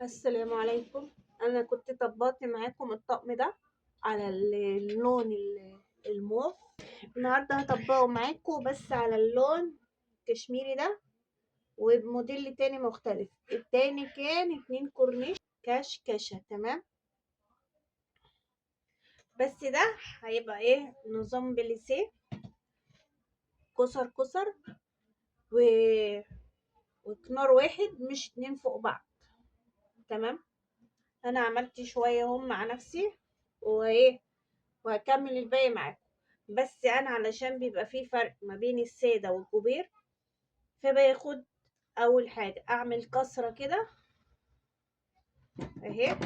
السلام عليكم. انا كنت طبقت معاكم الطقم ده على اللون الموف. النهارده هطبقه معاكم بس على اللون الكشميري ده وبموديل تاني مختلف. التاني كان 2 كورنيش كشكشه، تمام؟ بس ده هيبقى ايه؟ نظام بليسيه، كسر كسر وكنار واحد، مش 2 فوق بعض، تمام؟ انا عملت شوية هم مع نفسي وهكمل الباقي معاكم. بس انا علشان بيبقى فيه فرق ما بين السادة والجوبير، فباخد اول حاجة اعمل كسره كده اهي،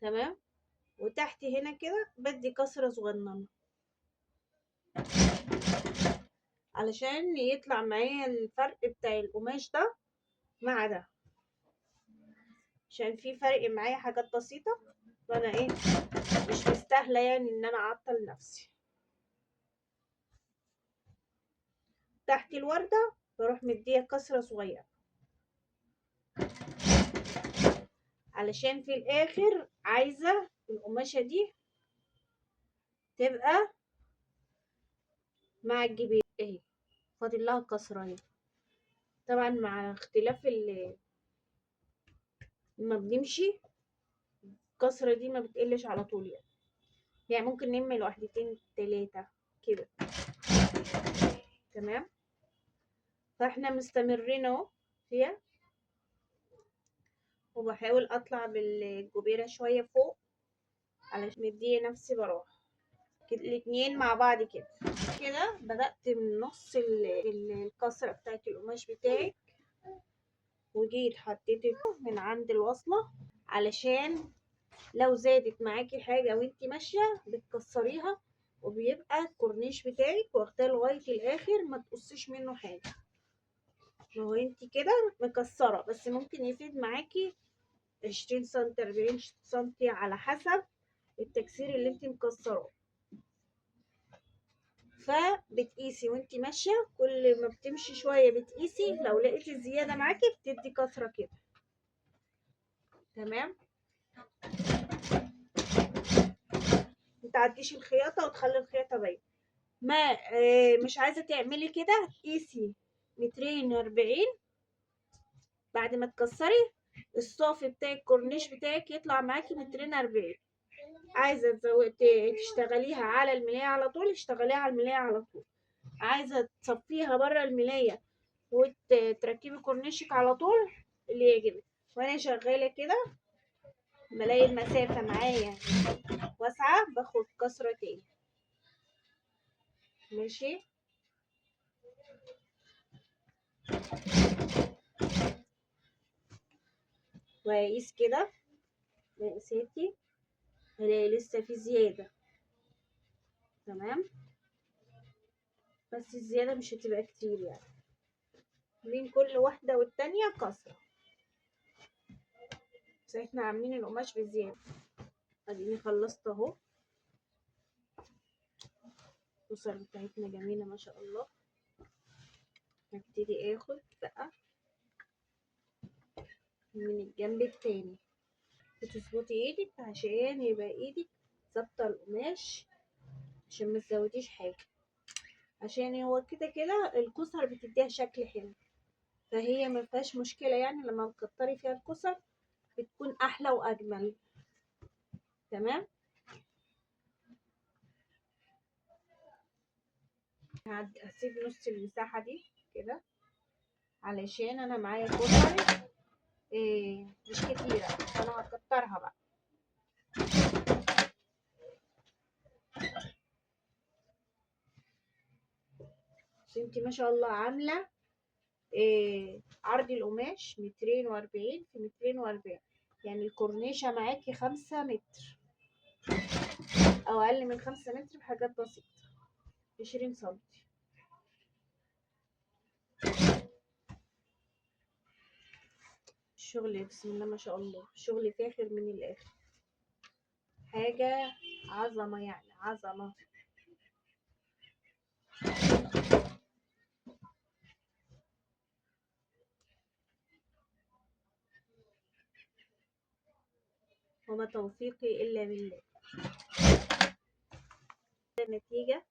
تمام؟ وتحت هنا كده بدي كسره صغننه علشان يطلع معايا الفرق بتاع القماش ده مع ده، عشان في فرق معايا حاجات بسيطة، فانا مش مستاهلة ان انا اعطل نفسي. تحت الورده بروح مديه كسره صغيرة علشان في الاخر عايزه القماشه دي تبقى مع الجبين اهي، فاضل لها كسره اهي. طبعا مع اختلاف ما بنمشي الكسرة دي ما بتقلش على طول، يعني ممكن نعمل واحدتين تلاتة كده، تمام؟ فاحنا مستمرين اهو فيها، وبحاول اطلع بالجبيره شوية فوق علشان مديه نفسي براح كده الاتنين مع بعض كده. كده بدأت من نص الكسرة بتاعت القماش بتاعي، وجيت حطيت من عند الوصلة علشان لو زادت معاكي حاجة وانتي ماشية بتكسريها، وبيبقى الكورنيش بتاعك واخداه لغاية الآخر، ما تقصيش منه حاجة. ما هو انتي كده مكسرة، بس ممكن يفيد معاكي 20 سنتي 40 سنتي على حسب التكسير اللي انتي مكسراه. فبتقيسي وانتي ماشية، كل ما بتمشي شوية بتقيسي، لو لقيتي زيادة معاكي بتدي كسرة كده، تمام؟ متعديش الخياطة وتخلي الخياطة باينة. مش عايزة تعملي كده، قيسي مترين وأربعين بعد ما تكسري الصافي بتاع الكورنيش بتاعك يطلع معاكي مترين أربعين. عايزة تشتغليها على الملاية على طول، اشتغليها على الملاية على طول. عايزة تصفيها بره الملاية وتركبي كورنيشك على طول، اللي يعجبك. وانا شغالة كده بلاقي المسافة معايا واسعة، باخد كسرة تاني، ماشي؟ وهقيس كده مقاساتي، هلاقي لسه في زيادة، تمام؟ بس الزيادة مش هتبقى كتير، بين كل واحدة والتانية كسرة، بس احنا عاملين القماش بزيادة. اديني خلصت اهو، الكسر بتاعتنا جميلة ما شاء الله. هبتدي اخد بقى من الجنب التاني، بتظبطي ايدك عشان يبقى ايدك ظابطة القماش، عشان ما تزوديش حاجة، عشان هو كده كده الكسر بتديها شكل حلو، فهي ما فيهاش مشكلة، لما بتكتري فيها الكسر بتكون احلى واجمل، تمام؟ هسيب نص المساحة دي كده علشان انا معايا كسر مش كتيرة، فانا هكترها بقى. بس انتي ما شاء الله عاملة عرض القماش مترين وأربعين في مترين وأربعين، يعني الكورنيشة معاكي 5 متر أو أقل من 5 متر بحاجات بسيطة، 20 سنتي. الشغل بسم الله ما شاء الله، شغل فاخر من الآخر، حاجة عظمة، عظمة. وما توفيقي الا بالله. النتيجة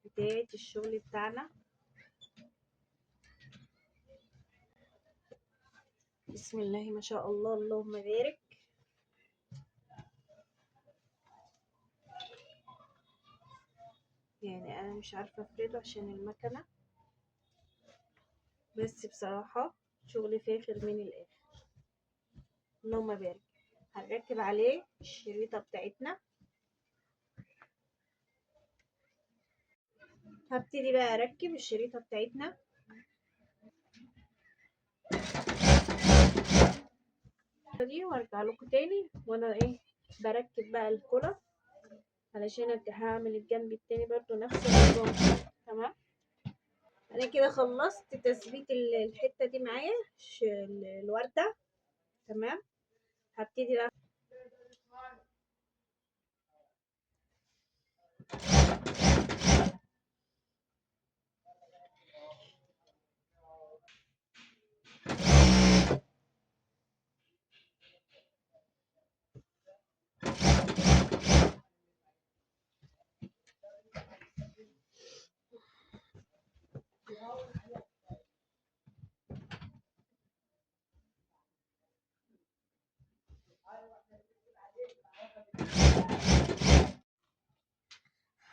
بتاعت الشغل بتاعنا، بسم الله ما شاء الله، اللهم بارك. يعني انا مش عارفة افرده عشان المكنة، بس بصراحة شغل فاخر من الاخر، اللهم بارك. هنركب عليه الشريطة بتاعتنا. هبتدي بقى اركب الشريطة بتاعتنا. دي وارجع لكم تاني وانا ايه بركب بقى الكرة، علشان هعمل الجنب التاني برضو نفس النظام. تمام، انا كده خلصت تثبيت الحتة دي معايا الوردة. تمام، هبتدي بقى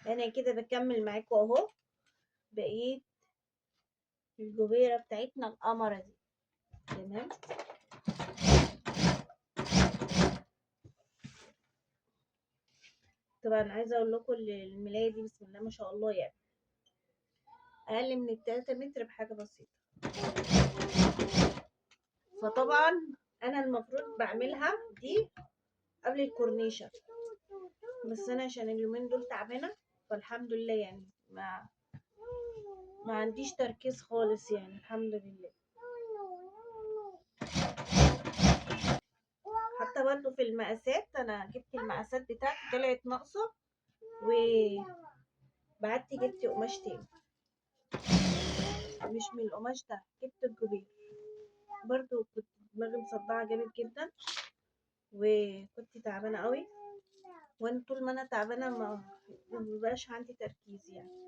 انا كده بكمل معاكم اهو بقية الجبيرة بتاعتنا القمرة دي. تمام، طبعا عايزة اقول لكم الملاية دي بسم الله ما شاء الله يعني اقل من 3 متر بحاجة بسيطة. فطبعا انا المفروض بعملها دي قبل الكورنيشة، بس انا عشان اليومين دول تعبانة فالحمد لله يعني ما عنديش تركيز خالص يعني الحمد لله. حتى برضو في المقاسات انا جبت المقاسات بتاعتي طلعت ناقصة، وبعت جبت قماش تاني مش من القماش ده، جبت الجبير. برضو كنت دماغي مصدعة جامد جدا وكنت تعبانة قوي، وانا طول ما انا تعبانة ما بيبقاش عندي تركيز يعني.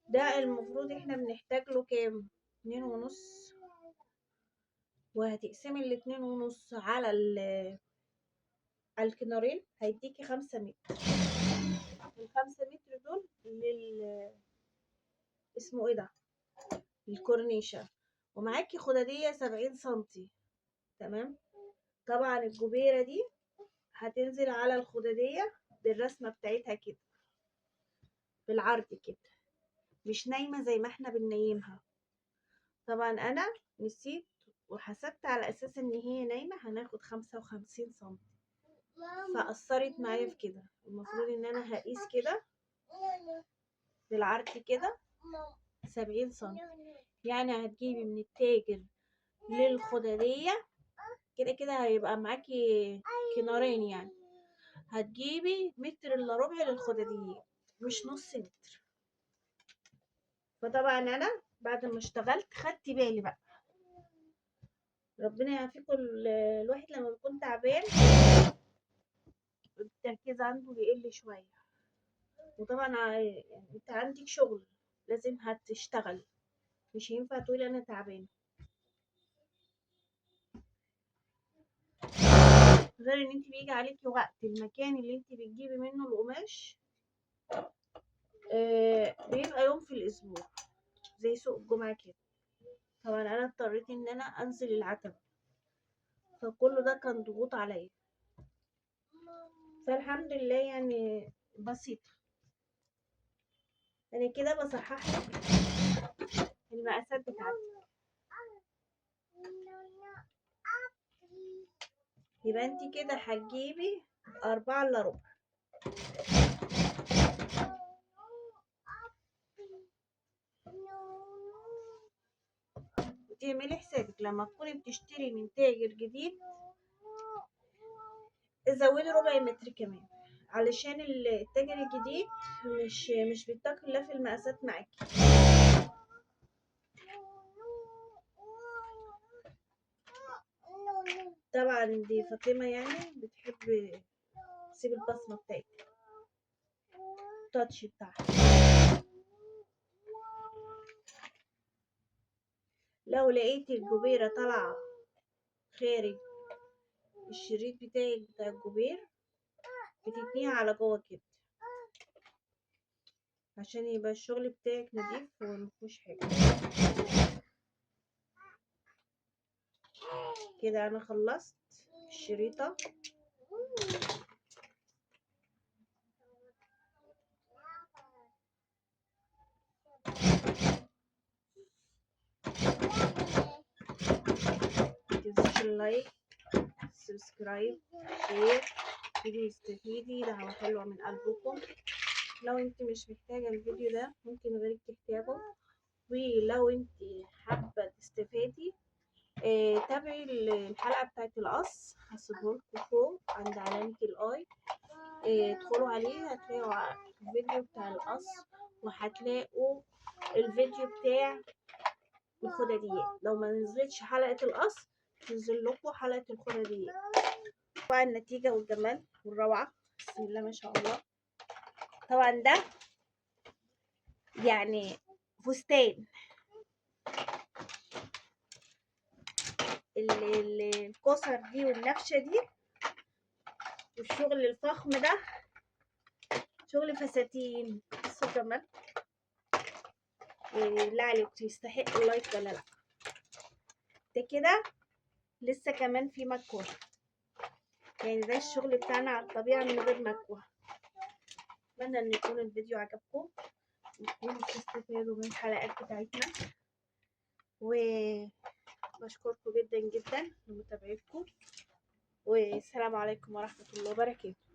ده المفروض احنا بنحتاج له كام؟ 2.5، وهتقسمي 2.5 على الكنارين هيديكي 5 متر. ال5 متر دول لل اسمه ايه ده، الكورنيشة، ومعاكي خدادية 70 سنتي. تمام، طبعا الجبيرة دي هتنزل على الخدادية بالرسمة بتاعتها كده بالعرض كده، مش نايمة زي ما احنا بننيمها. طبعا انا نسيت وحسبت على اساس ان هي نايمة هناخد 55 سنتي، فأثرت معايا في كده. المفروض ان انا هقيس كده بالعرض كده 70 سنتي، يعني هتجيبي من التاجر للخدادية كده كده هيبقى معاكي كنارين، يعني هتجيبي متر الا ربع للخدادية مش نص متر. فطبعا انا بعد ما اشتغلت خدت بالي بقى، ربنا يعافيكم، الواحد لما بيكون تعبان التركيز عنده بيقل شوية، وطبعا يعني انت عندك شغل لازم هتشتغل، مش هينفع تقولي انا تعبانة. غير ان انت بيجي عليكي وقت المكان اللي انت بتجيبي منه القماش بيبقى يوم في الاسبوع زي سوق الجمعة كده. طبعا انا اضطريت ان انا انزل العتبة، فكل ده كان ضغوط عليا، فالحمد لله يعني بسيطة. انا كده بصحح لك المقاسات بتاعتي. يبقى انت كده هتجيبي 3.75. وتعملي حسابك لما تكوني بتشتري من تاجر جديد زودي ربع متر كمان، علشان التاجر الجديد مش بيتقي الله في المقاسات معاكي. طبعا دي فاطمة يعني بتحب تسيب البصمة بتاعتها، التاتش بتاعها. لو لقيتي الجبيرة طالعة خارج الشريط بتاعك بتاع الجبير، بتتنيها على جوه كده عشان يبقى الشغل بتاعك نضيف ومفيهوش حاجة. كده انا خلصت الشريطة. متنسوش ال like، subscribe، share، فيديو استفيدي، دعوة حلوة من قلبكم. لو انت مش محتاجة الفيديو ده ممكن غيرك تحتاجه، ولو انت حابة تستفادي تابعي الحلقة بتاعت القص، هسيبهولكوا فوق عند علامة ال i، ادخلوا عليه هتلاقوا الفيديو بتاع القص، وهتلاقوا الفيديو بتاع الخداديات. لو ما نزلتش حلقة القص تنزل لكم حلقة الخداديات. طبعا النتيجة والجمال والروعة، بسم الله ما شاء الله. طبعا ده يعني فستان الكسر دي والنفشة دي والشغل الفخم ده، شغل فساتين. بصوا كمان يعني بالله عليكم يستحق اللايك ولا لا؟ ده كده لسه كمان في مكوة، يعني ده الشغل بتاعنا على الطبيعة من غير مكوة. اتمنى ان يكون الفيديو عجبكم وتكونوا بتستفادوا من الحلقات بتاعتنا، وبشكركم جدا جدا لمتابعتكم، والسلام عليكم ورحمة الله وبركاته.